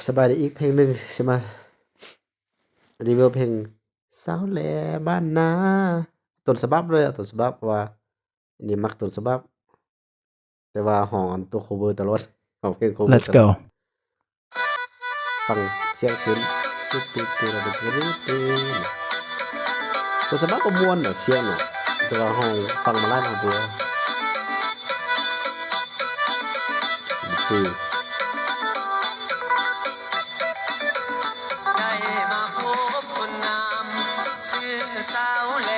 ສະບາຍດີ ອີກເພງໜຶ່ງ ຊິມາຣີວິວເພງສາວແຫຼບ້ານນາ ຕົ້ນສະບັບເລີຍ ຕົ້ນສະບັບ ເພາະວ່ານີ້ມັກຕົ້ນສະບັບ ແຕ່ວ່າຮ້ອງອັນຕົວ cover ຕະຫຼອດ ຮ້ອງເພງ cover ຕະຫຼອດ. ຟັງສຽງຂຶ້ນ ຕຶດໆ ຕຶດໆ ຕຶດໆ ຕຶດໆ ຕົ້ນສະບັບກໍມ່ວນນະ ສຽງເນາະ ແຕ່ວ່າເຮົາຟັງມາຫຼາຍແລ້ວ ເບື່ອ ຄື ໄດ້ມາພົບຄົນງາມຊື່ສາວແຫຼ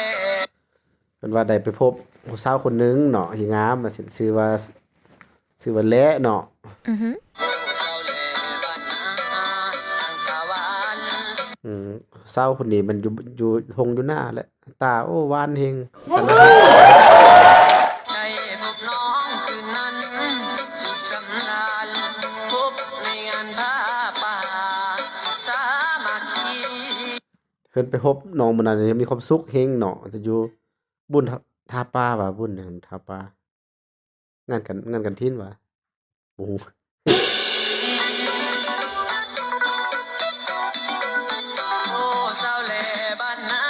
ເພິ່ນວ່າໄດ້ໄປພົບຜູ້ສາວຄົນໜຶ່ງເນາະ ທີ່ງາມ ວ່າຊັ້ນ ຊື່ວ່າ ຊື່ວ່າແຫຼເນາະ ອືຮຶ ອືມ ສາວຄົນນີ້ມັນຢູ່ ຢູ່ທົ່ງຢູ່ນາແຫຼະ ຕາ ໂອ້ ຫວານແຮງ ໄດ້ພົບນ້ອງຄືນນັ້ນ ສຸກສຳລານ ພົບໃນງານຜ້າປ່າ ສາມັກຄີ ເພິ່ນໄປພົບນ້ອງມື້ນັ້ນ ມີຄວາມສຸກແຮງເນາະ ຈະຢູ່ ບຸນທາ ທາປາ ວ່າບຸນຫຍັງ ທາປາ ງານກັນ ງານກັນຖິນຫວາ ບໍ່ຮູ້ ໂອ້ ສາວແຫຼບ້ານນາ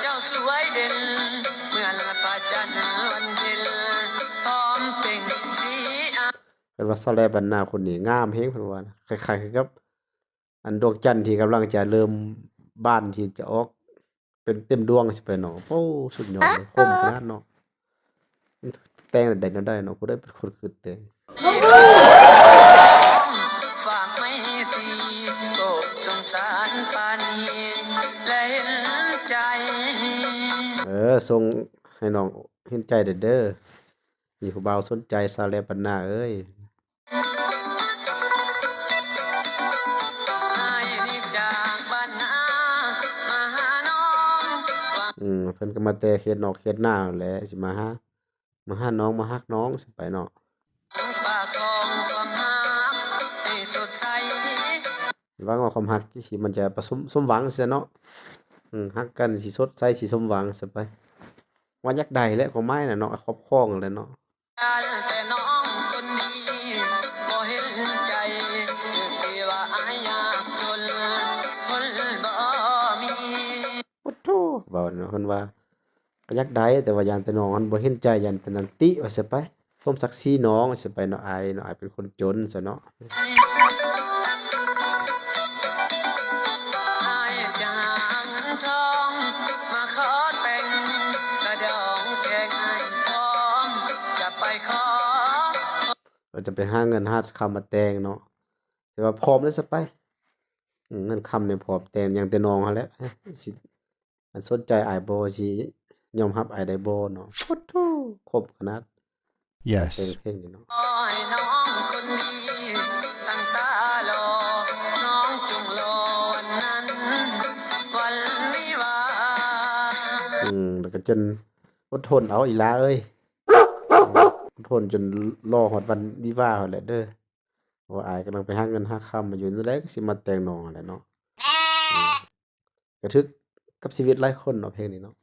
ເຈົ້າສວຍເດັ່ນ ເໝືອນພະຈັນວັນເພັນ ພ້ອມເປັ່ງສີອາ ເພິ່ນວ່າສາວແຫຼບ້ານນາຄົນນີ້ງາມແຮງ ເພິ່ນວ່າ ຄ້າຍໆຄືກັບ ອັນດວງຈັນທີ່ກຳລັງຈະເລີ່ມບານ ທີ່ຈະອອກເປັນເຕັມດວງຊິໄປເນາະ. ໂອ້ ສຸດຍອດເລີຍ ຄົມຂະໜາດເນາະ. ແຕ່ງແນວໃດແນວໃດເນາະ ຜູ້ໃດເປັນຄົນຄິດແຕ່ງ? ຝາກໄມຕີ ໂປດສົງສານປານີ ແລະເຫັນໃຈ. ເອີ ສົ່ງໃຫ້ນ້ອງເຫັນໃຈແດ່ເດີ. ມີຜູ້ບ່າວສົນໃຈ ສາວແຫຼບ້ານນາເອີຍ. ອືມ ເພິ່ນກໍມາແຕ່ເຂດນອກເຂດນາຫັ້ນແຫຼະ ຊິມາຫາ ມາຫານ້ອງ ມາຮັກນ້ອງ ຊິໄປເນາະ. ຫວັງວ່າຄວາມຮັກຊິ ມັນຈະປະສົມ ສົມຫວັງຊັ້ນເນາະ. ອືມ ຮັກກັນຊິສົດໃສ ຊິສົມຫວັງຊັ້ນໄປ. ວ່າຢາກໄດ້ແຫຼະ ຄວາມໝາຍນະເນາະ ຄອບຄອງຫັ້ນແຫຼະເນາະ. ແຕ່ນ້ອງຄົນດີບໍ່ເຫັນໃຈ ທີ່ວ່າອ້າຍຍາກຈົນຄົນບໍ່ມີ. ໂອ້ໂທ ເວົ້າເນາະ ເພິ່ນວ່າກໍຢາກໄດ້ ແຕ່ວ່າຢ້ານແຕ່ນ້ອງຫັ້ນບໍ່ເຫັນໃຈ ຢ້ານແຕ່ນັ້ນຕິວ່າຊະໄປ. ສົມສັກສີນ້ອງຊະໄປເນາະ ອ້າຍເນາະ ອ້າຍເປັນຄົນຈົນຊະເນາະ. ອ້າຍຈະຫາເງິນທອງມາຂໍແຕ່ງ ກະດອງແກງອ້າຍພ້ອມຈະໄປຂໍ. ເອີ ຈະໄປຫາເງິນຫາຄຳມາແຕ່ງເນາະ ແຕ່ວ່າພ້ອມແລ້ວຊະໄປ. ອືມ ເງິນຄຳນີ້ພ້ອມແຕ່ງ ຫຍັງແຕ່ນ້ອງຫັ້ນແຫຼະ ຊິ ອັນສົນໃຈອ້າຍບໍ່ ຊິຍອມຮັບອ້າຍໄດ້ບໍ່ເນາະ. ໂອ້ໂທ ຄົມຂະໜາດ. Yes ແຕ່ງເພງນີ້ເນາະ. ໂອ້ຍ ນ້ອງຄົນດີ ຕັ້ງຕາຫຼໍ່ ນ້ອງຈົ່ງຫຼໍ່ວັນນັ້ນວັນນີ້ຫວາ. ອືມ ແລ້ວກໍຈົນອົດທົນເອົາອີ່ຫຼ້າເອີຍ ອົດທົນຈົນຫຼໍ່ຮອດວັນວິວາຫັ້ນແຫຼະເດີ. ເພາະວ່າອ້າຍກຳລັງໄປຫາເງິນຫາຄຳມາຢູ່ ຈັ່ງໃດກໍຊິມາແຕ່ງນ້ອງຫັ້ນແຫຼະເນາະ. ອືມ ກະຖືກກັບຊີວິດຫຼາຍຄົນເນາະ ເພງນີ້ເນາະ.